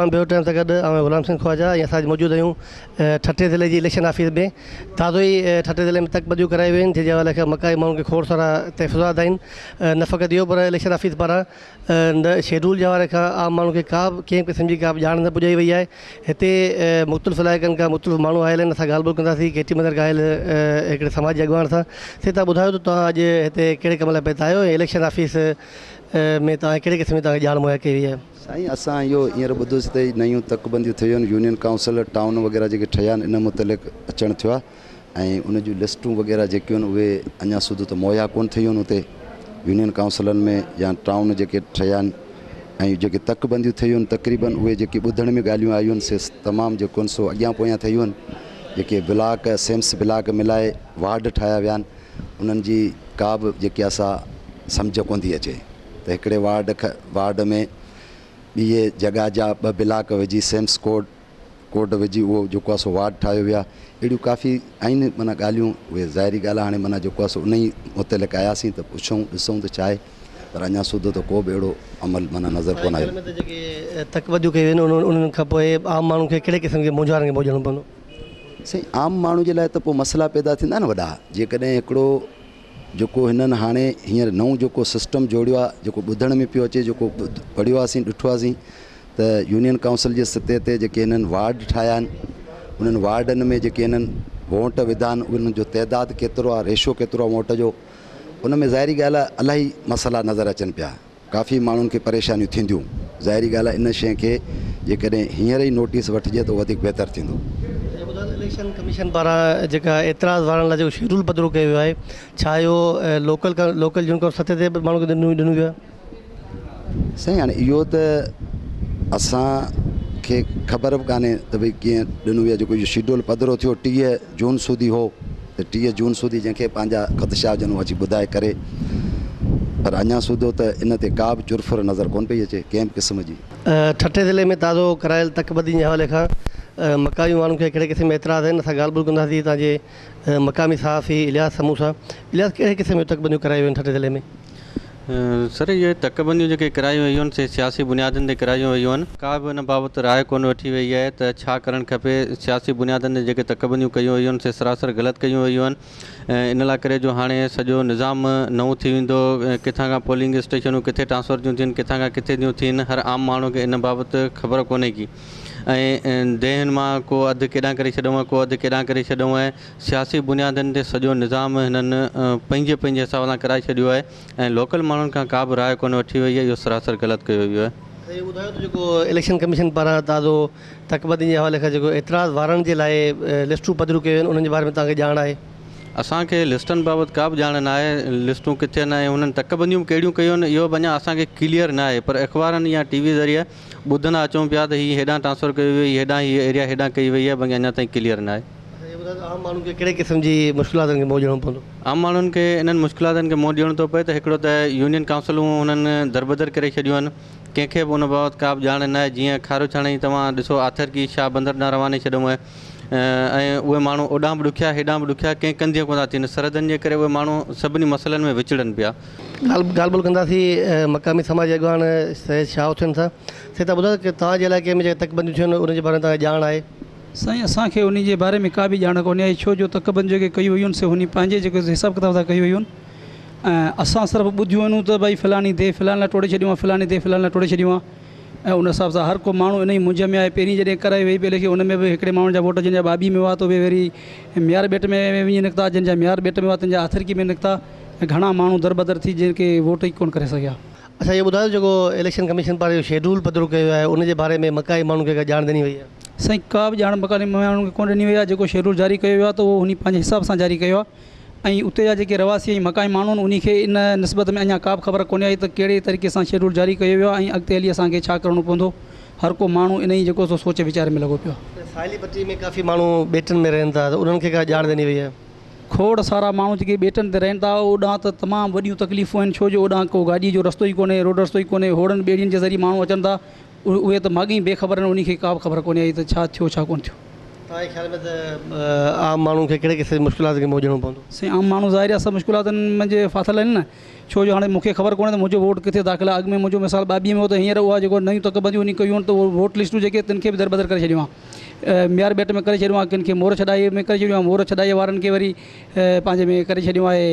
Programme bureau time سان گڏ آئون غلام حسين خواجه ۽ اسان اڄ موجود آهيون ٺٽي ضلعي جي اليڪشن آفيس ۾ تازو ئي ٺٽي ضلعي ۾ تڪ بنديون ڪرايون ويون آهن جنهن جي حوالي کان مقامي ماڻهن کي کوڙ سارا تحفظات آهن نه فقط اهو پر اليڪشن آفيس پاران نه شيڊول جي حوالي کان عام ماڻهن کي ڪا به ڪنهن قسم جي ڪا به ڄاڻ نه پڄائي وئي آهي هتي مختلف علائقن کان مختلف ماڻهو آيل آهن اسان ڳالهه ٻولهه ڪنداسين ڪيٽي مندر کان آيل هڪڙي سماجي اڳواڻ سان سائين تهان ٻڌايو ته توهان اڄ هتي ڪهڙي ڪم لاء پهتا آهيو ۽ اليڪشن آفيس ۾ توهان کي ڪهڙي قسم جي توهان کي ڄاڻ مهيا ڪئي وئي آهي؟ سائين اسان اهو هينئر ٻڌوسين ته هي نيون تڪبنديون ٿيون آهن يونين ڪائونسل ٽائون وغيره جيڪي ٺهيا آهن ان متعلق اچڻ ٿيو آهي ۽ ان جون لسٽون وغيره جيڪيون آهن اهي اڃا سوڌو ته مهيا ڪونه ٿيون آهن اتي يونين ڪائونسلن ۾ يا ٽائون جيڪي ٺهيا آهن ۽ جيڪي تڪ بنديون ٿيون آهن تقريبن اهي جيڪي ٻڌڻ ۾ ڳالهيون آيون آهن سي تمام جيڪو آهن سو اڳيان پويان ٿيون آهن جيڪي بلاڪ سيمس بلاڪ ملائي وارڊ ٺاهيا ويا آهن انهن جي ڪا به جيڪي آهي سا سمجهه ڪونه ٿي اچي ته هڪڙي وارڊ وارڊ ۾ ٻيء جڳهه جا ٻه بلاڪ وجهي سيمس ڪوڊ ڪوڊ وجهي اهو جيڪو آهي سو وارڊ ٺاهيو ويو آهي اهڙيون ڪافي آهن معنيٰ ڳالهيون اهي ظاهري ڳالهه آهي هاڻي معنيٰ جيڪو آهي سو ان ئي متعلق آياسين ته پڇون ڏسون ته ڇا آهي پر اڃا سوڌو ته ڪو به اهڙو عمل معنيٰ نظر ڪونه آيو. ۾ ته جيڪي تڪبنديون ڪيون ويون آهن انهن کان پوء عام ماڻهن کي ڪهڙي قسم جي مونجهارن کي منهن ڏيڻو پوندو؟ سائين عام ماڻهو جي لاء ته پوء مسئلا پيدا ٿيندا نه وڏا جيڪڏهن هڪڙو جيڪو هنن هاڻي هينئر نئون جيڪو سسٽم جوڙيو آهي جيڪو ٻڌڻ ۾ پيو اچي جيڪو پڙهيو آسين ڏٺو آسين ته يونين ڪائونسل جي سطح تي جيڪي هنن وارڊ ٺاهيا آهن انهن وارڊن ۾ جيڪي هنن ووٽ وڌا آهن انهن جو تعداد ڪيترو آهي ريشو ڪيترو آهي ووٽ جو ان ۾ ظاهري ڳالهه آهي الاهي مسئلا نظر اچن پيا ڪافي ماڻهن کي پريشانيون ٿينديون. ظاهري ڳالهه آهي ان شيء کي جيڪڏهن هينئر ئي نوٽيس وٺجي ته وڌيڪ بهتر ٿيندو. اهو ٻڌايو ته اليڪشن ڪميشن پاران جيڪا اعتراض وارن لاء جيڪو شيڊول پڌرو ڪيو ويو آهي ڇا اهو لوڪل لوڪل جن کان سطح تي به ماڻهن کي ڏنو ڏنو ويو آهي؟ سائين هاڻي اهو ته اسان کي خبر به ڪانهي ته ڀئي ڪيئن ڏنو ويو آهي جيڪو اهو شيڊول پڌرو ٿيو 30 جون سوڌي هو ته 30 جون سوڌي جنهن کي پنهنجا خدشا هجن اهو اچي ٻڌائي ڪري پر اڃا سوڌو ته ان تي ڪا به چرڦر نظر ڪونه پئي اچي ڪنهن به قسم جي. ٺٽي ضلعي ۾ تازو ڪرايل تڪبندين جي حوالي کان مقامي ماڻهن کي ڪهڙي قسم جا اعتراض آهن اسان ڳالهه ٻولهه ڪنداسين هتان جي مقامي صحافي الياس سمون سان الياس ڪهڙي قسم جون تڪبنديون ڪرايون ويون آهن ٺٽي ضلعي ۾؟ سر اهي تڪبنديون جيڪي ڪرايون ويون آهن سي سياسي بنيادن تي ڪرايون ويون آهن. ڪا به ان بابت راء ڪونه وٺي وئي آهي ته ڇا ڪرڻ کپي. سياسي بنيادن تي جيڪي تڪبنديون ڪيون ويون آهن سي سراسر غلط ڪيون ويون آهن ان لاء ڪري جو هاڻي سڄو نظام نئون ٿي ويندو ڪٿان کان پولنگ اسٽيشنون ڪٿي ٽرانسفر ٿيون ٿين ڪٿان کان ڪٿي ٿيون ٿين هر عام ماڻهو کي ان بابت خبر ڪونهي ڪي ۽ ديهن مان ڪو اڌ ڪيڏانهن ڪري ڇڏيون ڪو اڌ ڪيڏانهن ڪري ڇڏيون ۽ سياسي بنيادن تي سڄو نظام هنن پنهنجي پنهنجي حساب سان ڪرائي ڇڏيو آهي ۽ لوڪل ماڻهن کان ڪا به راء ڪونه وٺي وئي آهي اهو سراسر غلط ڪيو ويو آهي. اهو ٻڌايو ته جيڪو اليڪشن ڪميشن پاران تازو تڪبندين جي حوالي کان جيڪو اعتراض وارن جي لاء لسٽون پڌريون ڪيون ويون آهن انهن جي باري ۾ توهان کي ڄاڻ آهي؟ اسان کي لسٽن بابت ڪا به ڄاڻ ناهي لسٽون ڪٿي آهن ۽ انهن تڪبنديون به ڪهڙيون ڪيون آهن اهو به اڃا اسان کي ڪليئر ناهي پر اخبارن يا ٽي وي ذريعي ٻڌندا اچون پيا ته هي هيڏانهن ٽرانسفر ڪيو ويو هي هيڏانهن هي ايريا هيڏانهن ڪئي وئي آهي باقي اڃا تائين ڪليئر ناهي. اڇا اهو ٻڌايو ته عام ماڻهن کي ڪهڙي قسم جي مشڪلاتن کي منهن ڏيڻو پوندو؟ عام ماڻهن کي انهن مشڪلاتن کي منهن ڏيڻو ٿو پئي ته هڪڙو ته يونين ڪائونسلون هنن دربدر ڪري ڇڏيون آهن ڪنهن کي به ان بابت ڪا به ڄاڻ ناهي جيئن کاروڇاڻي توهان ڏسو آٿرڪي شاهه بندر ڏانهن رواني ڇڏيون آهي ۽ اهي ماڻهو اوڏانهن به ڏکيا هيڏانهن به ڏکيا ڪنهن ڪنڌيء ڪونه ٿا ٿين سرحدن جي ڪري اهي ماڻهو سڀني مسئلن ۾ وچڙن پيا. ڳالهه ڳالهه ٻولهه ڪنداسين مقامي سماجي اڳواڻ سيد شاهه حسين سان. سيد تهان ٻڌايو ته توهان جي علائقي ۾ جيڪي تڪ بنديون ٿيون آهن ان جي باري ۾ توهان کي ڄاڻ آهي؟ سائين اسان کي انهي جي باري ۾ ڪا به ڄاڻ ڪونهي آهي ڇو جو تڪ بنديون جيڪي ڪيون ويون آهن سي هني پنهنجي جيڪو حساب ڪتاب سان ڪيون ويون آهن ۽ اسان صرف ٻڌيون آهن ته ڀائي فلاڻي ديهه فلاڻي لاء ٽوڙي ڇڏيون آهي فلاڻي ديهه فلاڻي لاء ٽوڙي ڇڏيون آهي ۽ ان حساب سان هر ڪو ماڻهو انهي مونجهه ۾ آهي پهرين جڏهن ڪرائي وئي پهلي کي ان ۾ به هڪڙي ماڻهو جا ووٽ جن جا ٻاٻي ۾ هئا ته اهي وري ميار ٻيٽ ۾ وڃي نڪتا جن جا ميار ٻيٽ ۾ هئا تن جا آٿرڪي ۾ نڪتا ۽ گهڻا ماڻهو دربدر ٿي جن کي ووٽ ئي ڪونه ڪري سگهيا. اڇا اهو ٻڌايو جيڪو اليڪشن ڪميشن پاران اهو شيڊول پڌرو ڪيو ويو آهي ان جي باري ۾ مقامي ماڻهن کي ڪا ڄاڻ ڏني وئي آهي؟ سائين ڪا به ڄاڻ مقامي ماڻهن کي ڪونه ڏني وئي آهي جيڪو شيڊول جاري ڪيو ويو آهي ته اهو انهي پنهنجي حساب سان جاري ڪيو آهي ۽ اتي جا جيڪي رهواسي ۽ مقامي ماڻهو آهن انهي کي ان نسبت ۾ اڃا ڪا به خبر ڪونهي آئي ته ڪهڙي طريقي سان شيڊول جاري ڪيو ويو آهي ۽ اڳتي هلي اسان کي ڇا ڪرڻو پوندو هر ڪو ماڻهو انهي جيڪو سو سوچ ويچار ۾ لڳو پيو آهي. ساحلي پٽي ۾ ڪافي ماڻهو ٻيٽن ۾ رهن ٿا ته انهن کي ڪا ڄاڻ ڏني وئي آهي؟ کوڙ سارا ماڻهو جيڪي ٻيٽن تي رهن ٿا اوڏانهن ته تمام وڏيون تڪليفون آهن ڇو جو اوڏانهن ڪو گاڏي جو رستو ئي ڪونهي روڊ رستو ئي ڪونهي هوڙن ٻيڙين جي ذريعي ماڻهو اچن ٿا اهي ته ماڳهين بي خبر آهن انهي کي ڪا به خبر ڪونهي آئي ته ڇا ٿيو ڇا ڪونه ٿيو. توهان جي خيال ۾ ته عام ماڻهن کي ڪهڙي قسم جي مشڪلاتن کي منهن ڏيڻو پوندو؟ سائين عام ماڻهو ظاهر آهي سڀ مشڪلاتن منجهه ڦاٿل آهن نه ڇو جو هاڻي مون کي خبر ڪونهي ته منهنجو ووٽ ڪٿي داخل آهي اڳ ۾ منهنجو مثال ٻاٻيهه ۾ هو ته هينئر اها جيڪو نيون تڪبنديون وڃي ڪيون آهن ته اهو ووٽ لسٽون جيڪي تن کي به دربدر ڪري ڇڏيو آهي ميار ٻيٽ ۾ ڪري ڇڏيو آهي ڪن کي مور ڇڏائي ۾ ڪري ڇڏيو آهي مور ڇڏائي وارن کي وري پنهنجي ۾ ڪري ڇڏيو آهي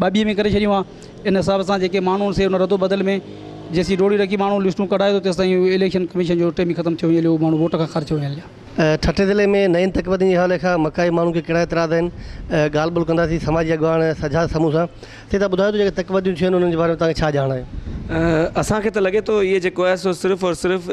ٻاٻيهه ۾ ڪري ڇڏيو آهي ان حساب سان جيڪي ماڻهو آهن سي ان ردو بدل ۾ جيسين ڊوڙي رکي ماڻهو لسٽون ڪڍائي ٿو تيستائين اليڪشن ڪميشن جو ٽيم ئي ختم ٿيو وڃي هليو ماڻهو ووٽ کان خارج ٿيو وڃي هليا. ٺٽي ضلعي ۾ نئين تڪبندين جي حوالي کان مڪائي ماڻهن کي ڪهڙا اعتراض آهن ڳالهه ٻولهه ڪنداسين سماجي اڳواڻ سجاد سمون سان. سي تان ٻڌايو ته جيڪي تڪبنديون ٿيون آهن انهن جي باري ۾ توهان کي ڇا ڄاڻ آهي؟ اسان کي ته لڳي ٿو اهي جيڪو آهي سو صرف اور صرف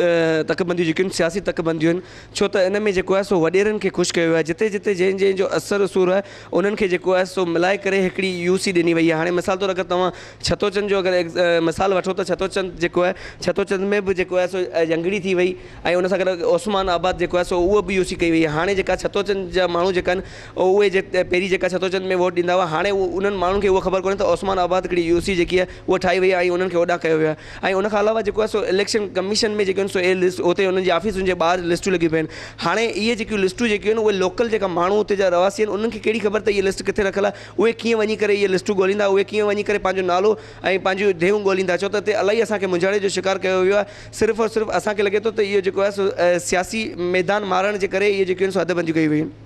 تڪبنديون جيڪيون آهن سياسي تڪبنديون آهن ڇو ته ان ۾ جيڪو آهي سو وڏيرن کي خوش ڪيو ويو آهي جتي جتي جنهن جنهن جو اثر رسور آهي انهن کي جيڪو آهي سو ملائي ڪري هڪڙي يو سي ڏني وئي آهي هاڻي مثال طور اگر توهان ڇتوچند جو اگر مثال وٺو ته ڇتوچند جيڪو آهي ڇتوچند ۾ به جيڪو آهي سو جنگڙي ٿي وئي ۽ ان سان گڏ عثمان آباد جيڪو آهي سو اهو به يو سي ڪئي وئي آهي هاڻي جيڪا ڇتوچند جا ماڻهو جيڪا آهن اهي جي پهرين جيڪا ڇتوچند ۾ ووٽ ڏيندا هئا هاڻي انهن ماڻهن کي اها خبر ڪونهي ته عثمان آباد هڪڙي يو سي جيڪي آهي اها ٺاهي وئي آهي ۽ انهن کي هوڏانهن ڪيو ويو آهي ۽ ان کان علاوه جيڪو آهي سو اليڪشن ڪميشن ۾ جيڪي آهن سو اهي لسٽ اتي انهن جي آفيسن جي ٻاهر لسٽون لڳيون پيون آهن هاڻي اهي جيڪيون لسٽون جيڪيون آهن اهي لوڪل جيڪا ماڻهو اتي جا رهواسي آهن انهن کي ڪهڙي خبر ته اهي لسٽ ڪٿي رکيل آهي اهي ڪيئن وڃي ڪري اهي لسٽون ڳوليندا اهي ڪيئن وڃي ڪري پنهنجو نالو ۽ پنهنجون ديهون ڳوليندا ڇو ته اتي الاهي اسان کي مونجهاري جو شڪار ڪيو ويو آهي صرف اور صرف اسان کي لڳي ٿو ته اهو جيڪو آهي سو سياسي ميدان مارڻ جي ڪري اهي جيڪيون آهن سو حد بنديون ڪيون ويون آهن.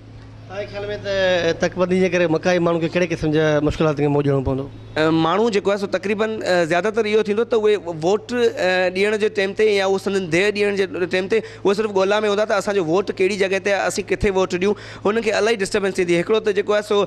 توهان جي خيال ۾ ته تڪبندي جي ڪري مڪائي ماڻهن کي ڪهڙي قسم جا مشڪلاتن کي منهن ڏيڻو پوندو؟ ماڻهو جيڪو آهي سو تقريبن زياده تر اهو ٿيندو ته اهي ووٽ ڏيڻ جي ٽيم تي يا اهو سندن ديهه ڏيڻ جي ٽيم تي اهي صرف ڳولا ۾ هوندا ته اسان جو ووٽ ڪهڙي جڳهه تي آهي اسين ڪٿي ووٽ ڏيون هنن کي الاهي ڊسٽربنس ٿيندي هڪڙو ته جيڪو آهي سو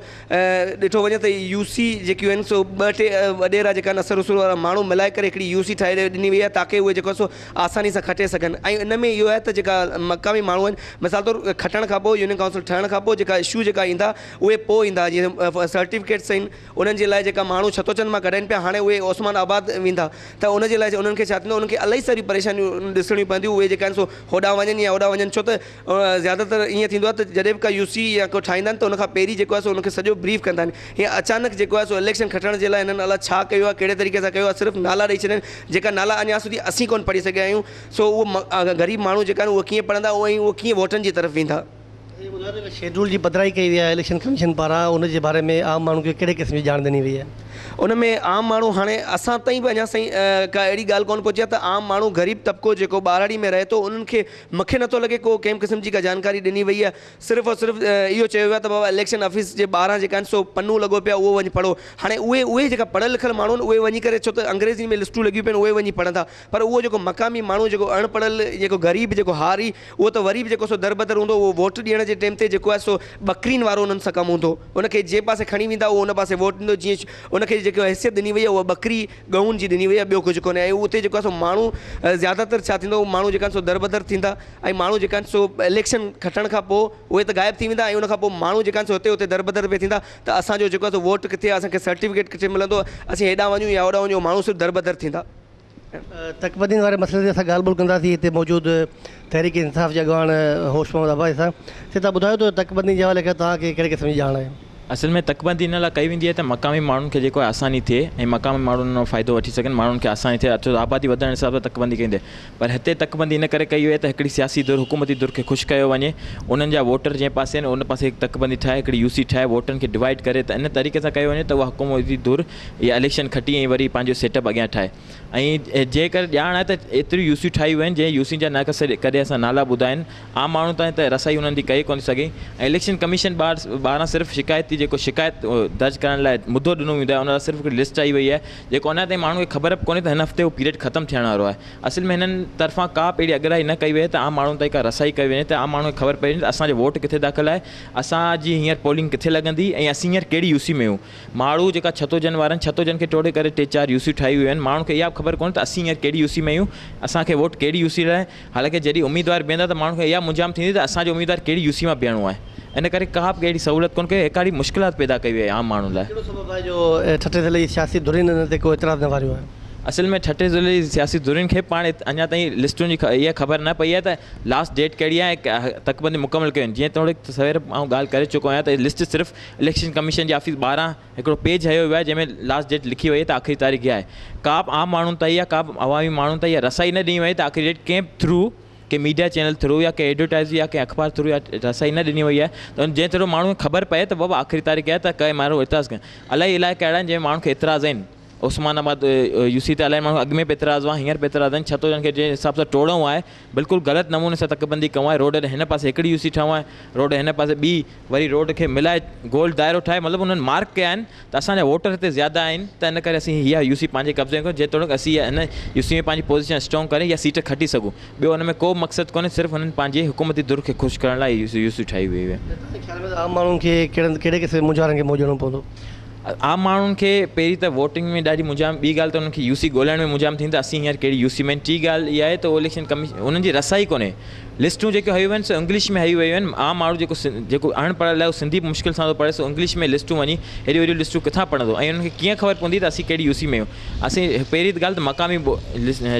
ڏٺو وڃي ته يو سي جيڪيون آهن سو ٻه ٽي وڏيرا جيڪا آهن اثر رسول وارا ماڻهو ملائي ڪري هڪڙي يو سي ٺاهي ڏني وئي آهي تاڪه اهي جيڪو آهي سو آساني سان کٽي سگهن ۽ ان ۾ اهو آهي ته جيڪا مقامي ماڻهو آهن مثال طور کٽڻ کان پوء يونين ڪائونسل ٺهڻ کان پوء جيڪا اشو جيڪا ايندا اهي پوء ايندا جيئن سرٽيفڪيٽس آهن انهن جي لاء جيڪا ماڻهو ڇتوچند مان ڪڍائين پيا هاڻي اهي عثمان آباد ويندا ته ان جي لاء انهن کي ڇا ٿيندو انهن کي الاهي ساريون پريشانيون ڏسڻيون پونديون اهي جيڪا آهن سو هوڏانهن وڃن يا هوڏانهن وڃن ڇو ته زياده تر ائين ٿيندو آهي ته جڏهن به ڪا يو سي يا ڪو ٺاهيندا آهن ته ان کان پهرين جيڪو آهي سو ان کي سڄو بريف ڪندا آهن هيئن اچانڪ جيڪو آهي سو اليڪشن کٽڻ جي لاء هنن الاء ڇا ڪيو آهي ڪهڙي طريقي سان ڪيو آهي صرف نالا ڏئي ڇڏيا آهن جيڪا نالا اڃا سڌي اسين ڪونه پڙهي سگهيا آهيون سو اهو غريب ماڻهو جيڪا آهن اهي ڪيئن پڙهندا ۽ اهي ڪيئن ووٽن جي طرف ويندا. اهو ٻڌايو ته شيڊول جي پڌرائي ڪئي وئي آهي اليڪشن ڪميشن پاران ان جي باري ۾ عام ماڻهن کي ڪهڙي قسم جي ڄاڻ ڏني وئي آهي؟ ان ۾ عام ماڻهو هاڻي اسان تائين به اڃا سائين ڪا اهڙي ڳالهه ڪونه پهچي آهي ته عام ماڻهو غريب طبقو جيڪو ٻهراڙي ۾ رهي ٿو انهن کي مونکي نٿو لڳي ڪو ڪنهن به قسم جي ڪا جانڪاري ڏني وئي آهي صرف اور صرف اهو چيو ويو آهي ته بابا اليڪشن آفيس جي ٻاهران جيڪا آهن سو پنو لڳو پيو آهي اهو وڃي پڙهو هاڻي اهي اهي جيڪا پڙهيل لکيل ماڻهو آهن اهي وڃي ڪري ڇو ته انگريزي ۾ لسٽون لڳيون پيون آهن اهي وڃي پڙهندا پر اهو جيڪو مقامي ماڻهو جيڪو اڻ پڙهيل جيڪو غريب جيڪو هاري اهو ته وري به جيڪو سو دربدر هوندو اهو ووٽ ڏيڻ جي ٽيم تي جيڪو آهي سو ٻڪرين وارو انهن سان ڪم هوندو ان کي جنهن پاسي کڻي ويندا اهو ان پاسي ووٽ ڏيندو جيئن ان کي جيڪو حيثيت ڏني وئي آهي اها ٻڪري ڳئون جي ڏني وئي آهي ٻيو ڪجهه ڪونهي ۽ اتي جيڪو آهي سو ماڻهو زياده تر ڇا ٿيندو ماڻهو جيڪا آهن سو دربدر ٿيندا ۽ ماڻهو جيڪا آهن سو اليڪشن کٽڻ کان پوء اهي ته غائب ٿي ويندا ۽ ان کان پوء ماڻهو جيڪا آهن سو هتي هتي دربدر پئي ٿيندا ته اسان جو جيڪو آهي سو ووٽ ڪٿي آهي اسان کي سرٽيفڪيٽ ڪٿي ملندو اسين هيڏانهن وڃون يا هوڏانهن وڃون ماڻهو صرف دربدر ٿيندا. تڪبندين واري مسئلي تي اسان ڳالهه ٻولهه ڪنداسين هتي موجود تحريڪ انصاف جي اڳواڻ هوش محمد عباسي سان سي تان ٻڌايو ته تڪبندين جي حوالي کان توهان کي ڪهڙي قسم جي ڄاڻ آهي؟ اصل ۾ تڪبندي ان لاء ڪئي ويندي آهي ته مقامي ماڻهن کي جيڪو آهي آساني ٿئي ۽ مقامي ماڻهو ان مان فائدو وٺي سگهن ماڻهن کي آساني ٿئي ڇو ته آبادي وڌڻ جي حساب سان تڪبندي ڪئي ويندي آهي پر هتي تڪبندي ان ڪري ڪئي وئي آهي ته هڪڙي سياسي ڌر حڪومتي ڌر کي خوش ڪيو وڃي انهن جا ووٽر جنهن پاسي آهن ان پاسي هڪ تڪبندي ٺاهي هڪڙي يو سي ٺاهي ووٽرن کي ڊوائيڊ ڪري ته ان طريقي سان ڪيو وڃي ته اها حڪومتي ڌر اها اليڪشن کٽي ۽ وري پنهنجو سيٽ اپ اڳيان ٺاهي ۽ جيڪر ڄاڻ آهي ته ايتريون يو سيون ٺاهيون ويون آهن جنهن يو سين جا نه ڪڏهن اسان نالا ٻڌا آهن عام ماڻهن تائين ته رسائي انهن جي ڪئي ڪونه ٿي سگهي ۽ اليڪشن ڪميشن ٻاهران صرف شڪايتي جيڪو شڪايت درج ڪرائڻ لاء مدو ڏنو ويندو آهي ان لاء صرف هڪڙي لسٽ آئي وئي آهي جيڪو اڃا تائين ماڻهن کي خبر به ڪونهي ته هن هفتي اهو پيريڊ ختم ٿيڻ وارو آهي اصل ۾ هنن طرفان ڪا به اهڙي اڳرائي نه ڪئي وئي آهي ته عام ماڻهن تائين ڪا رسائي ڪئي وڃي ته عام ماڻهن کي خبر پئجي وڃي ته اسان جو ووٽ ڪٿي داخل آهي اسان جي هينئر پولنگ ڪٿي لڳندي ۽ اسين هينئر ڪهڙي يو سي ۾ آهيون ماڙهو جيڪا ڇتوجن وارن ڇتوجن کي ٽوڙي ڪري ٽي چار يو سيون ٺاهي ويون آهن ماڻهن کي اها به خبر ڪونهي ته اسين هينئر ڪهڙي يو سي ۾ آهيون اسان کي ووٽ ڪهڙي يو سي لاء حالانڪه جڏهن اميدوار بيهندا ته ماڻهن کي اها منجهام ٿيندي ته اسان جو اميدوار ڪهڙي يو سي مان بيهڻو آهي ان ڪري ڪا به اهڙي سهولت ڪونه ڪئي اڪاڙي مشڪلات پيدا ڪئي وئي آهي عام ماڻهن لاء. ڪهڙو سبب آهي جو ٺٽي ضلعي جي سياسي ڌرين ان تي ڪو اعتراض نه واريو آهي؟ اصل ۾ ٺٽي ضلعي جي سياسي ڌرين کي پاڻ اڃا تائين لسٽن جي اها خبر نه پئي آهي ته لاسٽ ڊيٽ ڪهڙي آهي ۽ تڪبندي مڪمل ڪيون آهن جيئن توڙي سوير آئون ڳالهه ڪري چڪو آهيان ته لسٽ صرف اليڪشن ڪميشن جي آفيس ٻاهران هڪڙو پيج هنيو ويو آهي جنهن ۾ لاسٽ ڊيٽ لکي وئي آهي ته آخري تاريخ اها آهي ڪا به عام ماڻهن تائين يا ڪا به عوامي ماڻهن تائين اها رسائي نه ڏني وئي ته آخري ڊيٽ ڪنهن به ٿرو ڪنهن ميڊيا چينل ٿرو يا ڪنهن ايڊورٽائز يا ڪنهن اخبار ٿرو يا رسائي نه ڏني وئي آهي ته جنهن ٿرو ماڻهو کي خبر پئي ته بابا آخري تاريخ آهي ته ڪنهن ماڻهو اعتراض ڪن. الاهي علائقا اهڙا آهن جنهن ۾ ماڻهن کي اعتراض آهن. عثمان آباد يو سي تي الاهي ماڻهو اڳ ۾ به اعتراض هئا هينئر به اعتراض آهن ڇا ته انهن کي جنهن حساب سان ٽوڙڻو آهي بلڪل غلط نموني سان تڪبندي ڪئون آهي روڊ هن پاسي هڪڙي يو سي ٺاهيون آهي روڊ هن پاسي ٻي وري روڊ کي ملائي گول دائرو ٺاهي مطلب انهن مارڪ ڪيا آهن ته اسان جا ووٽر هتي زياده آهن ته ان ڪري اسين اها يو سي پنهنجي قبضي ۾ ڪيون جيتوڻيڪ اسين هن يو سي ۾ پنهنجي پوزيشن اسٽرانگ ڪري يا سيٽ کٽي سگهون ٻيو ان ۾ ڪو به مقصد ڪونهي صرف هنن پنهنجي حڪومتي ڌر کي خوش ڪرڻ لاء اها يو سي ٺاهي وئي آهي. توهان جي خيال ۾ عام ماڻهن کي ڪهڙن ڪهڙي قسم جي مونجهارن کي منهن ڏيڻو پوندو؟ عام ماڻهن کي پهرين ته ووٽنگ ۾ ڏاڍي مونجهارن ٻي ڳالهه ته انهن کي يو سي ڳولڻ ۾ مونجهارن ٿيندي ته اسين هينئر ڪهڙي يو سي ۾ آهن ٽين ڳالهه اها آهي ته اليڪشن ڪميشن انهن جي رسائي ڪونهي لسٽون جيڪي هيون ويون آهن سي انگلش ۾ هيون ويون آهن عام ماڻهو جيڪو جيڪو اڻ پڙهيل آهي اهو سنڌي به مشڪل سان ٿو پڙهي سو انگلش ۾ لسٽون وڃي هيڏيون وڏيون لسٽون ڪٿان پڙهندو ۽ انهن کي ڪيئن خبر پوندي ته اسين ڪهڙي يو سي ۾ آهيون اسين پهرين ته ڳالهه ته مقامي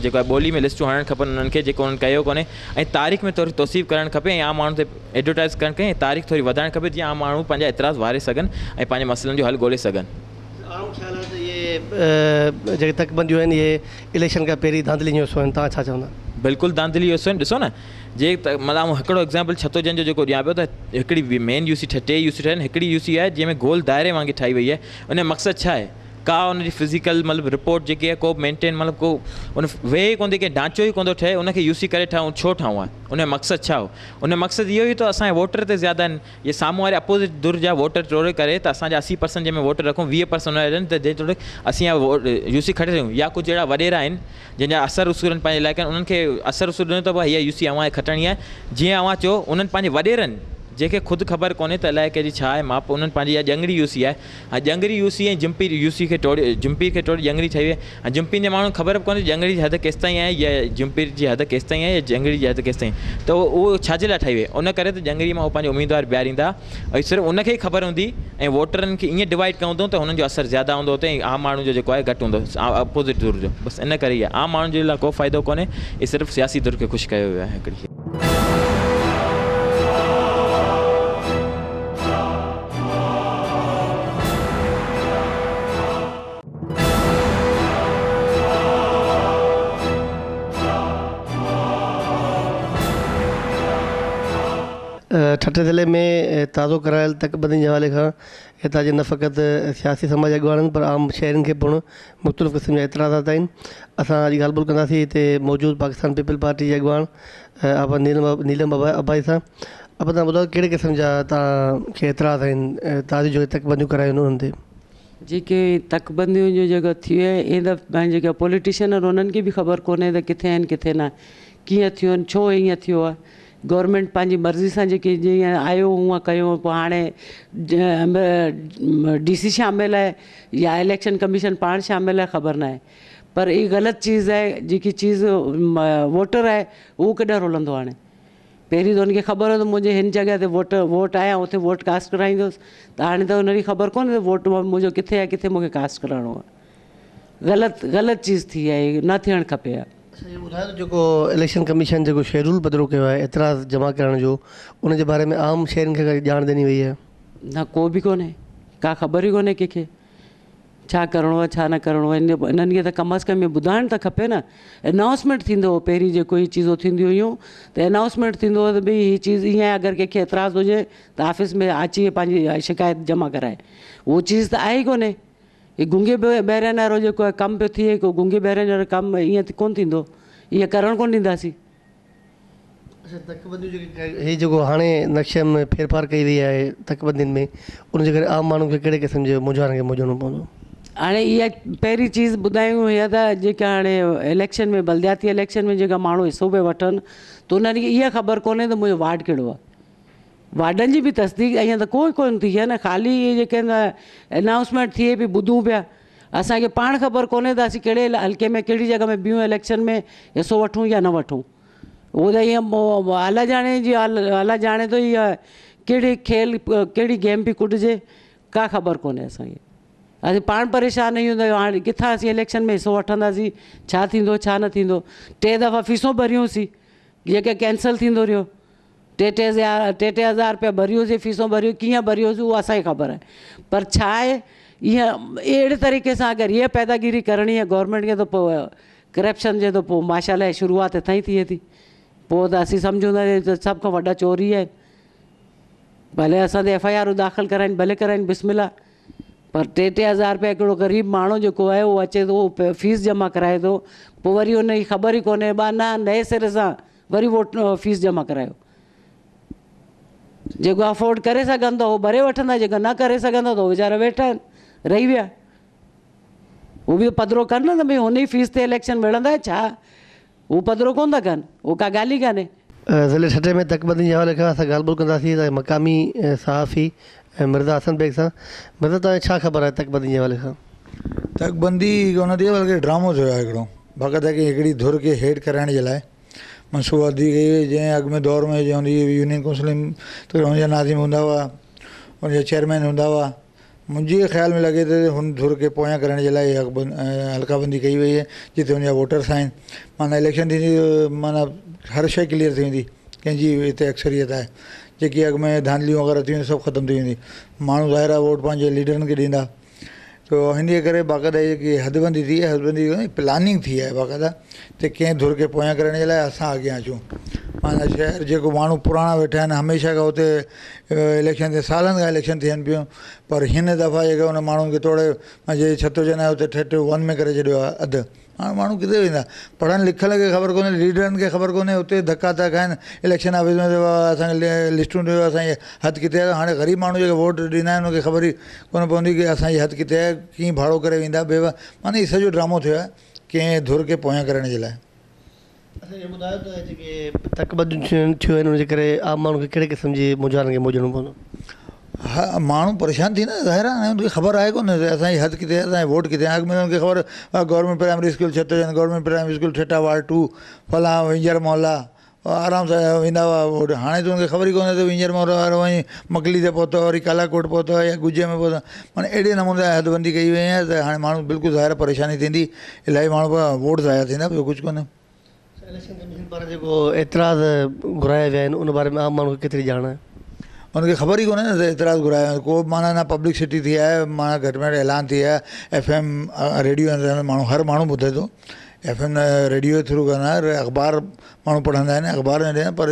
جيڪو آهي ٻولي ۾ لسٽون هڻڻ کپن انهن کي جيڪو انهن ڪيو ڪونهي ۽ تاريخ ۾ ٿوري توثيق ڪرڻ کپي ۽ عام ماڻهن تي ايڊورٽائز ڪرڻ کپي ۽ تاريخ ٿوري وڌائڻ کپي جيئن عام ماڻهو پنهنجا اعتراض واري سگهن ۽ پنهنجي مسئلن جو حل ڳولي سگهن. عام خيال آهي ته اهي جيڪي تڪبنديون آهن اهي اليڪشن کان پهرين ڌانڌلين جو حصو آهن توهان ڇا چوندا؟ بلڪل ڌانڌلي جو حصو آهن ڏسو نه جي مطلب آئون هڪڙو ايگزامپل ڇتو جن جو جيڪو ڏيان پيو ته هڪڙي مين يو سي ٺهي ٽي يو سي ٺهيل آهن هڪڙي يو سي آهي جنهن ۾ گول دائري وانگي ٺاهي وئي آهي ان جو مقصد ڇا آهي ڪا ان جي فزيڪل مطلب رپورٽ جيڪي آهي ڪو به مينٽين مطلب ڪو ان ويهي ڪونه ٿي ڪنهن ڍانچو ئي ڪونه ٿو ٺهي ان کي يو سي ڪري ٺاهيون ڇو ٺاهيون آهي ان جو مقصد ڇا هو ان جو مقصد اهو ئي ته اسان جا ووٽر هتي زياده آهن جي سامهون واري اپوزٽ ڌر جا ووٽر ٽوڙي ڪري ته اسان جا 80 پرسنٽ جنهن ۾ ووٽ رکون 20 پرسنٽ ان جا ڏين ته جيتوڻيڪ اسين اها يو سي کٽي سگهون يا ڪجهه اهڙا وڏيرا آهن جن جا اثر رسوخ آهن پنهنجي علائقن انهن کي اثر رسوخ ڏنو ته بابا هيء يو سي اوهان کي کٽڻي آهي جيئن اوهان چئو انهن پنهنجي وڏيرن جنهن کي خود خبر ڪونهي ته علائقي جي ڇا آهي ماپ انهن پنهنجي اها ڄنگڙي يو سي آهي ها ڄنگري يو سي ۽ جمپير يو سي کي ٽوڙي جمپير کي ٽوڙي ڄنگري ٺهي وئي ۽ جمپير جي ماڻهن کي خبر به ڪونهي ته ڄنگري جي حد ڪيستائين آهي يا جمپير جي حد ڪيستائين آهي يا ڄنگري جي حد ڪيستائين ته اهو ڇا جي لاء ٺهي وئي ان ڪري ته ڄنگري مان هو پنهنجو اميدوار بيهاريندا ۽ صرف ان کي ئي خبر هوندي ۽ ووٽرن کي ائين ڊوائيڊ ڪيو هوندو ته هنن جو اثر زياده هوندو اتي ۽ عام ماڻهن جو جيڪو آهي گهٽ هوندو اپوزٽ ڌر جو بس ان ڪري ئي آهي عام ماڻهن جي لاء ڪو فائدو ڪونهي هي صرف سياسي ڌر کي خوش ڪيو ويو آهي هڪڙي. ٺٽي ضلعي ۾ تازو ڪرايل تڪبندين جي حوالي کان هتان جي نه فقط سياسي سماجي اڳواڻن پر عام شهرين کي پڻ مختلف قسم جا اعتراضات آهن اسان اڄ ڳالهه ٻولهه ڪنداسين هتي موجود پاڪستان پيپلز پارٽي جي اڳواڻ آپا نيلم ابائي سان آپا تهان ٻڌايو ڪهڙي قسم جا تهان کي اعتراض آهن تازي جو تڪبنديون ڪرايون انهن تي. جيڪي تڪبنديون جو جيڪو ٿي آهي اهي ته پنهنجي جيڪا پوليٽيشن آهن انهن کي به خبر ڪونهي ته ڪٿي آهن ڪٿي نه ڪيئن ٿيون آهن ڇو ائين ٿيو آهي گورنمينٽ پنهنجي مرضي سان جيڪي جيئن آيو هونئن ڪيو پوء هاڻي ڊي سي شامل آهي يا اليڪشن ڪميشن پاڻ شامل آهي خبر ناهي پر هي غلط چيز آهي جيڪي چيز ووٽر آهي اهو ڪڏهن رلندو هاڻي پهرين ته هن کي خبر هو ته منهنجي هن جڳهه تي ووٽ ووٽ آهي اتي ووٽ ڪاسٽ ڪرائيندس ته هاڻي ته هن کي خبر ڪونهي ته ووٽ منهنجو ڪٿي آهي ڪٿي مونکي ڪاسٽ ڪرائڻو آهي غلط غلط چيز ٿي آهي نه ٿيڻ کپي ها. اڇا اهو ٻڌايو ته جيڪو اليڪشن ڪميشن جيڪو شيڊول پڌرو ڪيو آهي اعتراض جمع ڪرائڻ جو ان جي باري ۾ عام شهرين کي ڪا ڄاڻ ڏني وئي آهي؟ نه ڪو به ڪونهي ڪا خبر ئي ڪونهي ڪنهن کي ڇا ڪرڻو آهي ڇا نه ڪرڻو آهي انهن کي ته ڪم از ڪم ٻڌائڻ ته کپي نه انائونسمينٽ ٿيندو هو پهرين جيڪو هي چيزون ٿينديون هيون ته انائونسمينٽ ٿيندو هو ته ڀئي هي چيز ائين آهي اگر ڪنهن کي اعتراض هجي ته آفيس ۾ اچي پنهنجي شڪايت جمع ڪرائي اهو چيز ته آهي ئي ڪونهي هي گونگي بهرين وارو جيڪو آهي ڪم پيو ٿئي ڪو گونگي بهرين وارو ڪم ائين ڪونه ٿيندو ائين ڪرڻ ڪونه ڏينداسين. اڇا تڪبنديون جيڪي هي جيڪو هاڻي نقشي ۾ ڦيرڦار ڪئي وئي آهي تڪبندين ۾ ان جي ڪري عام ماڻهن کي ڪهڙي قسم جي مونجهارن کي منهن ڏيڻو پوندو؟ هاڻي اها پهرين چيز ٻڌايون هي ته جيڪا هاڻي اليڪشن ۾ بلدياتي اليڪشن ۾ جيڪا ماڻهو حصو پيا وٺن ته انهن کي اها خبر ڪونهي ته منهنجو وارڊ ڪهڙو آهي. وارڊن جي به تصديق اڃا ته ڪو ڪونه ٿي آهي نه خالي اهي جيڪي انائونسمينٽ ٿئي پئي ٻڌون پيا اسان کي پاڻ خبر ڪونهي ته اسين ڪهڙي حلقي ۾ ڪهڙي جڳهه ۾ بيهون اليڪشن ۾ حصو وٺون يا نه وٺون اهو ته ائين الله ڄاڻي جي الله ڄاڻي ٿو اها ڪهڙي کيل ڪهڙي گيم پئي ڪڏجي ڪا خبر ڪونهي اسان کي اسين پاڻ پريشان آهيون ته هاڻي ڪٿان اسين اليڪشن ۾ حصو وٺنداسين ڇا ٿيندو ڇا نه ٿيندو ٽي دفعا فيسون ڀريونسين جيڪي ڪينسل ٿيندو رهيو ٽي ٽي هزار ٽي ٽي هزار رپيا ڀريوسين فيسون ڀريون ڪيئن ڀريوسين اهو اسان کي خبر آهي پر ڇا آهي اها اهڙي طريقي سان اگر هيء پيداگيري ڪرڻي آهي گورنمينٽ کي ته پوء ڪرپشن جي ته پوء ماشاء الله شروعات هتان ئي ٿئي ٿي. پوء ته اسين سمجهون ٿا ته سڀ کان وڏا چور ئي آهن. ڀلي اسان تي ايف I آرون داخل ڪرائين ڀلي ڪرائين بسم الله پر ٽي ٽي هزار رپيا هڪڙو غريب ماڻهو جيڪو آهي اهو اچي ٿو اهو فيس جمع ڪرائي ٿو پوء وري ان جي خبر ئي ڪونهي ٻا نه نئين سري سان وري ووٽ فيس جمع ڪرايو جيڪو افورڊ ڪري سگهن ٿا اهو ڀري وٺندا جيڪا نه ڪري سگهندا ته اهو ويچارا ويٺا آهن رهي ويا هو به پڌرو ڪن نه ته ڀئي هن جي فيس تي اليڪشن وڙهندا ڇا هو پڌرو ڪونه ٿا ڪن اهو ڪا ڳالهه ئي ڪانهي. ضلعي ٺٽي ۾ تڪبندي جي حوالي کان اسان ڳالهه ٻولهه ڪنداسين ته مقامي صحافي مرزا حسن بيگ سان. مرزا توهان کي ڇا خبر آهي تڪبندي جي حوالي کان؟ تڪبندي ڪونه ٿي آهي بلڪه ڊرامو ٿيو آهي هڪڙو باقاعده ڪنهن هڪڙي ڌر کي هيٺ ڪرائڻ جي لاء منصوبه بندي ڪئي وئي جنهن اڳ ۾ دور ۾ جنهن يونين ڪونسل ته هن جا ناظم هوندا هئا ان جا چيئرمين هوندا هئا منهنجي خيال ۾ لڳي ٿو ته هن ڌر کي پويان ڪرڻ جي لاء اها حلقه بندي ڪئي وئي آهي جتي هن جا ووٽرس آهن معنيٰ اليڪشن ٿيندي معنيٰ هر شيء ڪليئر ٿي ويندي ڪنهن جي هتي اڪثريت آهي جيڪي اڳ ۾ ڌانڌليون وغيره ٿيون سڀ ختم ٿي ويندي ماڻهو ظاهر آهي ووٽ پنهنجي ليڊرن کي ڏيندا تو هن جي ڪري باقاعده جيڪي حد بندي ٿي آهي حد بندي پلاننگ ٿي آهي باقاعده ته ڪنهن ڌر کي پويان ڪرڻ جي لاء اسان اڳيان اچون معنيٰ شهر جيڪو ماڻهو پراڻا ويٺا آهن هميشه کان اتي اليڪشن ٿي سالن کان اليڪشن ٿين پيون پر هن دفعا جيڪي ان ماڻهن کي توڙي جي ڇتو چوندا آهن اتي ٺٽ ون ۾ ڪري ڇڏيو آهي اڌ هاڻي ماڻهو ڪٿي ويندا پڙهن لکيل کي خبر ڪونهي ليڊرن کي خبر ڪونهي اتي ڌڪا ٿا کائن اليڪشن آفيس ۾ ته اسان کي لسٽون ڏيو اسان جي حد ڪٿي آهي هاڻي غريب ماڻهو جيڪي ووٽ ڏيندا آهن ان کي خبر ئي ڪونه پوندي ڪي اسان جي حد ڪٿي آهي ڪيئن ڀاڙو ڪري ويندا بي معني هي سڄو ڊرامو ٿيو آهي ڪنهن ڌر کي پويان ڪرڻ جي لاء. اسان کي ٻڌايو ته جيڪي تڪ بنديون ٿيون آهن ان جي ڪري عام ماڻهو کي ڪهڙي قسم جي مونجهارن کي منهن ڏيڻو پوندو؟ ها ماڻهو پريشان ٿيندا ظاهر آهي هاڻي ان کي خبر آهي ڪونه ته اسان جي حد ڪٿي آهي اسان جو ووٽ ڪٿي آهي اڳ ۾ ان کي خبر گورنمينٽ پرائمري اسڪول ڇتو جن government primary school Thatta ward two فلان وينجهر محلا آرام سان ويندا هئا ووٽ هاڻي ته ان کي خبر ئي ڪونه ته وينجهر محلو وارو وڃي مڪلي تي پهتو وري ڪالاڪوٽ پهتو يا ڳجهي ۾ پهتو معنيٰ اهڙي نموني سان حد بندي ڪئي وئي آهي ته هاڻي ماڻهو بلڪل ظاهر پريشاني ٿيندي الاهي ماڻهو ووٽ ضايع ٿيندا ٻيو ڪجهه ڪونه. اليڪشن ڪميشن پاران جيڪو اعتراض گهرايا ويا آهن ان باري ۾ عام ماڻهو کي ڪيتري ڄاڻ آهي؟ ان کي خبر ئي ڪونهي نه ته اعتراض گهرايا ويا آهن ڪو به معنيٰ نه پبلڪ سٽي ٿي آهي معنيٰ گهٽ ۾ گهٽ اعلان ٿي آهي ايف ايم ريڊيو ماڻهو هر ماڻهو ٻڌي ٿو ايف ايم ريڊيو ٿرو ڪندا آهن اخبار ماڻهو پڙهندا آهن اخبار ۾ ڏين پر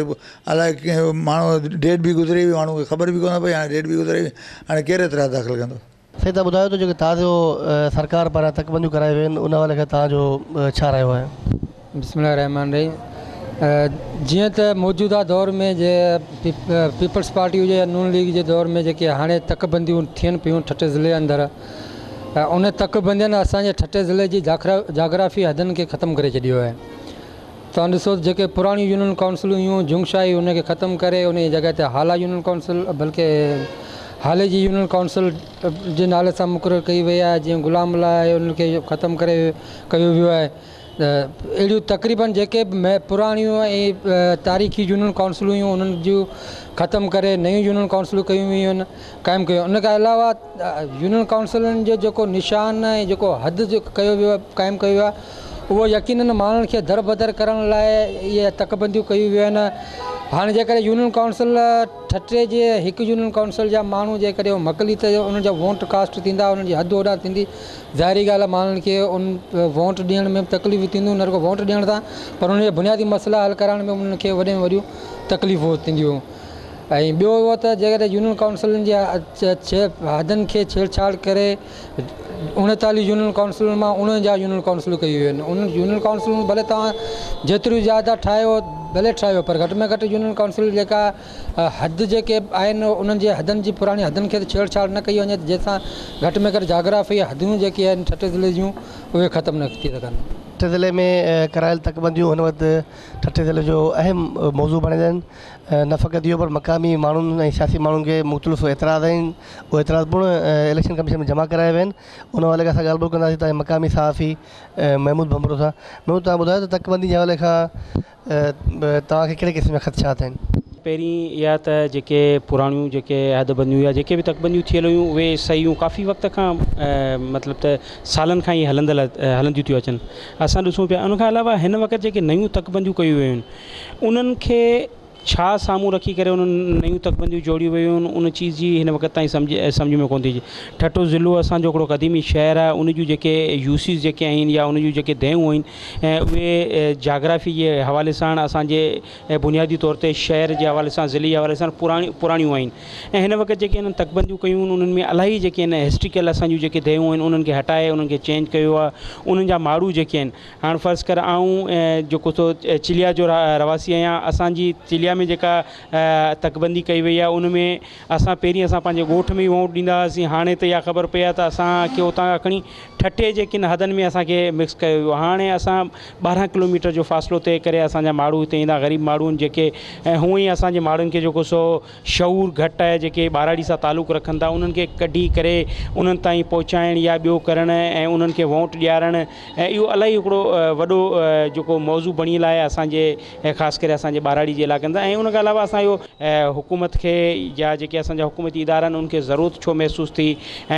الائي ماڻهو ڊيٽ به گذري وئي ماڻهو کي خبر به ڪونه پئي هاڻي ڊيٽ به گذري وئي هاڻي ڪير اعتراض داخل ڪندو. سائين توهان ٻڌايو ته جيڪي تازو سرڪار پاران تڪبنديون ڪرايون ويون آهن ان حوالي کان توهان جو ڇا رايو آهي؟ بسم الله الرحمٰن الرحيم جيئن ته موجوده دور ۾ جي پيپلز پارٽي هجي يا نون ليگ جي دور ۾ جيڪي هاڻي تڪبنديون ٿين پيون ٺٽي ضلعي اندر ان تڪبندين اسان جي ٺٽي ضلعي جي جاگرافي حدن کي ختم ڪري ڇڏيو آهي توهان ڏسو ته جيڪي پراڻيون يونين ڪائونسلون هيون جنگ شاهي ان کي ختم ڪري ان جي جڳهه تي هالا يونين ڪائونسل بلڪه هالي جي يونين ڪائونسل جي نالي سان مقرر ڪئي وئي آهي جيئن غلام الله آهي ان کي ختم ڪري ڪيو ويو آهي ته اهڙيون تقريبن جيڪي به پراڻيون ۽ تاريخي يونين ڪائونسلون هيون انهن جون ختم ڪري نيون يونين ڪائونسلون ڪيون ويون آهن قائم ڪيون ان کان علاوه يونين ڪائونسلن جو جيڪو نشان ۽ جيڪو حد ڪيو ويو آهي قائم ڪيو ويو آهي اهو يقينن ماڻهن کي دربدر ڪرڻ لاء اهي تڪبنديون ڪيون ويون آهن هاڻي جيڪڏهن يونين ڪائونسل ٺٽي جي هڪ يونين ڪائونسل جا ماڻهو جيڪڏهن مڪلي ته انهن جا ووٽ ڪاسٽ ٿيندا انهن جي حد هوڏانهن ٿيندي ظاهري ڳالهه آهي ماڻهن کي ان ووٽ ڏيڻ ۾ به تڪليفون ٿينديون نه رڳو ووٽ ڏيڻ سان پر انهن جا بنيادي مسئلا حل ڪرائڻ ۾ انهن کي وڏي ۾ وڏيون تڪليفون ٿينديون ۽ ٻيو اهو ته جيڪڏهن يونين ڪائونسلن جي حدن کي ڇيڙ ڇاڙ ڪري 39 يونين ڪائونسلن مان 49 يونين ڪائونسلون ڪيون ويون آهن انهن يونين ڪائونسلون ڀلي توهان جيتريون زياده ٺاهيو ڀلي ٺاهيو پر گهٽ ۾ گهٽ يونين ڪائونسل جيڪا حد جيڪي آهن انهن جي حدن جي پراڻي حدن کي ته ڇيڙ ڇاڙ نه ڪئي وڃي ته جنهن سان گهٽ ۾ گهٽ جاگرافي حدون جيڪي آهن ٺٽي ضلعي جون اهي ختم نه ٿي سگهن. ٺٽي ضلعي ۾ ڪرايل تڪبنديون هن وقت ٺٽي ضلعي جو اهم موضوع بڻيل آهن. نه فقط اهو پر مقامي ماڻهن ۽ سياسي ماڻهن کي مختلف اعتراض آهن اهي اعتراض پڻ اليڪشن ڪميشن ۾ جمع ڪرايا ويا آهن ان حوالي کان اسان ڳالهه ٻولهه ڪنداسين تان جي مقامي صحافي محمود ڀنڀرو سان محمود توهان ٻڌايو ته تڪبندي جي حوالي کان توهان کي ڪهڙي قسم جا خدشات آهن؟ پهرين اها ته جيڪي پراڻيون جيڪي حد بنديون يا جيڪي به تڪبنديون ٿيل هيون اهي صحيح هيون ڪافي وقت کان مطلب ته سالن کان ئي هلندل هلنديون ٿيون اچن اسان ڏسون پيا ان کان علاوه هن وقت جيڪي نيون تڪبنديون ڪيون ويون آهن انهن کي ڇا سامهون رکي ڪري انهن نيون تڪبنديون جوڙيون ويون آهن ان چيز جي هن وقت تائين سمجهه سمجهه ۾ ڪونه ٿي اچي. ٺٽو ضلعو اسان جو هڪڙو قديمي شهر آهي ان جون جيڪي يو سيز جيڪي آهن يا ان جون جيڪي ديهون آهن اهي جاگرافي جي حوالي سان اسان جي بنيادي طور تي شهر جي حوالي سان ضلعي جي حوالي سان پراڻيون پراڻيون آهن ۽ هن وقت جيڪي انهن تڪبنديون ڪيون آهن انهن ۾ الاهي جيڪي آهن هسٽريڪل اسان جون جيڪي ديهون آهن انهن کي هٽائي انهن کي چينج ڪيو آهي انهن جا ماڻهو جيڪي آهن هاڻ فرض ڪر آئون جيڪو سو چليا جو رهواسي آهيان اسان جي چليا ۾ جيڪا تڪبندي ڪئي وئي آهي ان ۾ اسان پهرين اسان پنهنجي ڳوٺ ۾ ئي ووٽ ڏيندا هئاسين هاڻي ته اها خبر پئي آهي ته اسان کي اتان کان کڻي ٺٽي جي ڪن حدن ۾ اسان کي مڪس ڪيو ويو آهي هاڻي اسان 12 ڪلوميٽر جو فاصلو طئي ڪري اسان جا ماڻهو هتي ايندا غريب ماڻهو آهن جيڪي ۽ هونئن ئي اسان جي ماڻهن کي جيڪو سو شعور گهٽ آهي جيڪي ٻهراڙي سان تعلق رکن ٿا انهن کي ڪڍي ڪري انهن تائين پهچائڻ يا ٻيو ڪرڻ ۽ انهن کي ووٽ ڏيارڻ ۽ اهو الاهي هڪڙو وڏو جيڪو موضوع بڻيل آهي اسان جي خاص ڪري اسان جي ٻهراڙي جي علائقن سان ۽ ان کان علاوه اسان اهو حڪومت کي يا جيڪي اسان جا حڪومتي ادارا آهن انهن کي ضرورت ڇو محسوس ٿي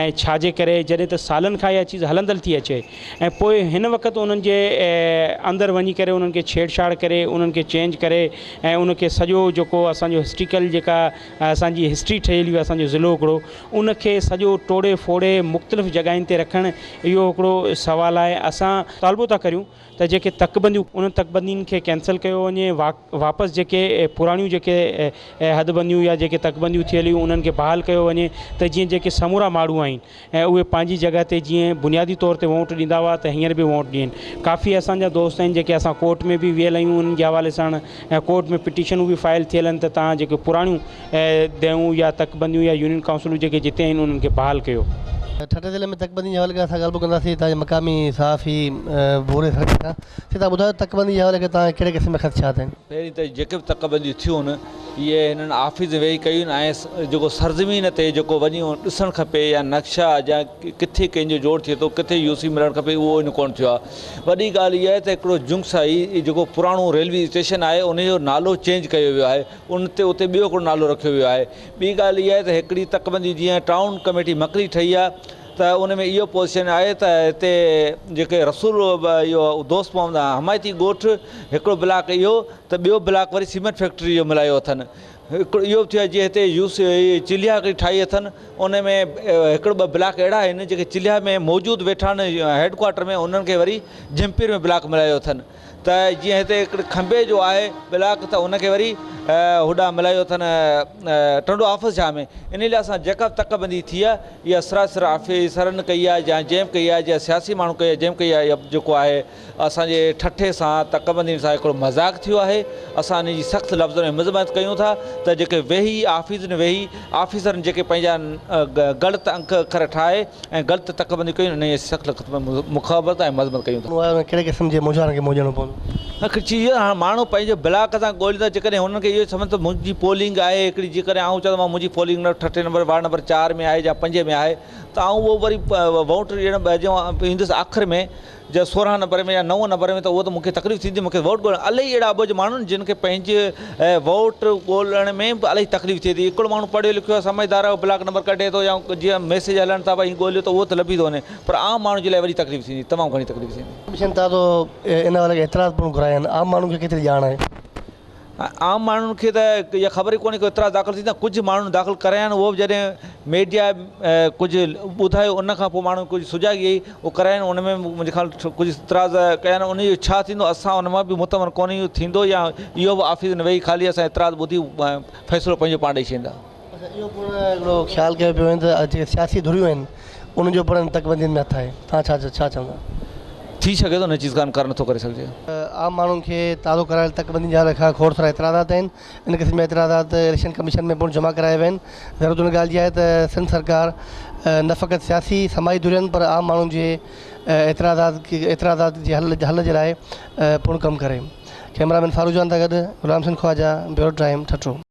۽ ڇا جي ڪري جڏهن ته سالن کان اها چيز هلندل ٿي اچي ۽ پوء هن وقت انهن جي اندر وڃي ڪري انهن کي ڇيڙ ڇاڙ ڪري انهن کي چينج ڪري ۽ ان کي سڄو جيڪو اسان جو هسٽريڪل جيڪا اسان جي هسٽري ٺهيل هئي اسان جو ضلعو هڪڙو ان کي سڄو ٽوڙي ڦوڙي مختلف جڳهين تي رکڻ اهو هڪڙو سوال آهي اسان طالبو ٿا ڪريون ته جيڪي تڪبنديون انهن تڪبندين کي ڪينسل ڪيو وڃي واپس جيڪي پراڻيون جيڪي حدبنديون يا جيڪي تڪبنديون ٿيل هيون انهن کي بحال ڪيو وڃي ته جيئن جيڪي سمورا ماڻهو آهن ۽ اهي پنهنجي جڳهه تي جيئن بنيادي طور تي ووٽ ڏيندا هئا ته هينئر به ووٽ ڏين. ڪافي اسان جا دوست آهن جيڪي اسان ڪورٽ ۾ به ويل آهيون انهن جي حوالي سان ۽ ڪورٽ ۾ پٽيشنون به فائل ٿيل آهن ته توهان جيڪي پراڻيون ديهون يا تڪبنديون يا يونين ڪائونسلون جيڪي جتي آهن انهن کي بحال ڪيو. ٺٽي ضلعي ۾ تڪبندي جي حوالي کان اسان ڳالهه ٻولهه ڪنداسين هتان جي مقامي صحافي ڀوري سرڪي سان. سي توهان ٻڌايو تڪبندي جي حوالي کان توهان کي ڪهڙي قسم جا خدشات آهن؟ پهرين ته جيڪي به تڪبنديون ٿيون آهن اهي هنن آفيس ۾ ويهي ڪيون آهن ۽ جيڪو سرزمين تي جيڪو وڃي ڏسڻ کپي يا نقشا يا ڪٿي ڪنهن جو جوڙ ٿئي ٿو ڪٿي يو سي ملڻ کپي اهو ان ڪونه ٿيو آهي. وڏي ڳالهه اها آهي ته هڪڙو جنگسائي جيڪو پراڻو ريلوي اسٽيشن آهي ان جو نالو چينج ڪيو ويو آهي ان تي اتي ٻيو هڪڙو نالو رکيو ويو آهي. ٻي ڳالهه اها آهي ته هڪڙي تڪبندي جيئن ٽائون ڪميٽي مڪلي ٺهي آهي ته ان ۾ اهو پوزيشن آهي ته هتي جيڪي رسول اهو دوست محمد حمايتي ڳوٺ هڪڙو بلاڪ اهو ته ٻيو بلاڪ وري سيمينٽ فيڪٽري جو ملايو اٿن. هڪڙو اهو به ٿيو آهي جيئن هتي يو سي چليا هڪڙي ٺاهي اٿن ان ۾ هڪڙو ٻه بلاڪ اهڙا آهن جيڪي چليا ۾ موجود ويٺا آهن هيڊ ڪوارٽر ۾ انهن کي وري جهمپير ۾ بلاڪ ملايو اٿن ته جيئن هتي هڪڙي کنڀي جو آهي بلاڪ ته ان کي وري هوڏانهن ملايو اٿن ٽنڊو حافظ شاهه ۾ انهي لاء اسان جيڪا به تڪ بندي ٿي آهي اها سراسر آفيسرن ڪئي آهي يا جنهن به ڪئي آهي يا سياسي ماڻهو ڪئي آهي جنهن به ڪئي آهي اها جيڪو آهي اسان جي ٺٺي سان تڪبندين سان هڪڙو مذاق ٿيو آهي، اسان ان جي سخت لفظن ۾ مذمت ڪيون ٿا ته جيڪي ويهي آفيسن ويهي آفيسرن جيڪي پنهنجا غلط انک اکر ٺاهي ۽ غلط تڪبنديون ڪيون انهن جي سخت لفظن ۾ مخابرت ۽ مذمت ڪيون ٿا. ڪهڙي قسم جي مونجهارن کي منهن ڏيڻو پوندو؟ آخر چي اهو هاڻ ماڻهو پنهنجي بلاڪ سان ڳوليندا جيڪڏهن هنن کي اهو سمجهن ته منهنجي پولنگ آهي هڪڙي جيڪڏهن آئون چوان ته منهنجي پولنگ ٺٽي نمبر وارڊ نمبر 4 ۾ آهي يا 5 ۾ آهي ته آئون اهو وري ووٽ ڏيڻ ايندس آخر ۾ جي 16 نمبر ۾ يا 9 نمبر ۾ ته اهو ته مون کي تڪليف ٿيندي مون کي ووٽ ڳولڻ الائي اهڙا اٻوجهه ماڻهو آهن جن کي پنهنجي ووٽ ڳولڻ ۾ به الائي تڪليف ٿئي ٿي هڪڙو ماڻهو پڙهيو لکيو آهي سمجهدار آهي بلاڪ نمبر ڪڍي ٿو يا جيئن ميسيج هلن ٿا ڀائي ڳوليو ته اهو ته لڀي ٿو وڃي پر عام ماڻهو جي لاء وڏي تڪليف ٿيندي تمام گهڻي تڪليف ٿيندي. ڪميشن تازو ان حوالي کان اعتراض پڻ گهرايا آهن عام ماڻهن کي ڪيتري ڄاڻ آهي؟ عام ماڻهن کي ته اها خبر ئي ڪونهي ڪو اعتراض داخل ٿيندا ڪجهه ماڻهن داخل ڪرايا آهن اهو به جڏهن ميڊيا ڪجهه ٻڌايو ان کان پوء ماڻهن ڪجهه سجاڳي آئي اهو ڪرايا آهن ان ۾ منهنجي خيال ڪجهه اعتراض ڪيا آهن ان جو ڇا ٿيندو اسان ان مان به مطمئن ڪونهي اهو ٿيندو يا اهو به آفيس ۾ ويهي خالي اسان اعتراض ٻڌي فيصلو پنهنجو پاڻ ڏئي ڇڏيندا. اڇا اهو پڻ هڪڙو خيال ڪيو پيو وڃي ته جيڪي سياسي ڌريون آهن انهن جو پڻ ان تڪبندين ۾ هٿ آهي توهان ڇا ڇا چوندا؟ ٿي سگهي ٿو ان چيز کان انڪار نٿو ڪري سگهجي. عام ماڻهن کي تازو ڪرايل تڪبندين جي حوالي کان کوڙ سارا اعتراضات آهن ان قسم جا اعتراضات اليڪشن ڪميشن ۾ پڻ جمع ڪرايا ويا آهن ضرورت ان ڳالهه جي آهي ته سنڌ سرڪار نه فقط سياسي سماجي ڌرين پر عام ماڻهن جي اعتراضات اعتراضات جي حل حل جي لاء پڻ ڪم ڪري ڪئميرا مين فاروق جان سان گڏ غلام حسين خواجه بيورو ٽائيم ٺٽو.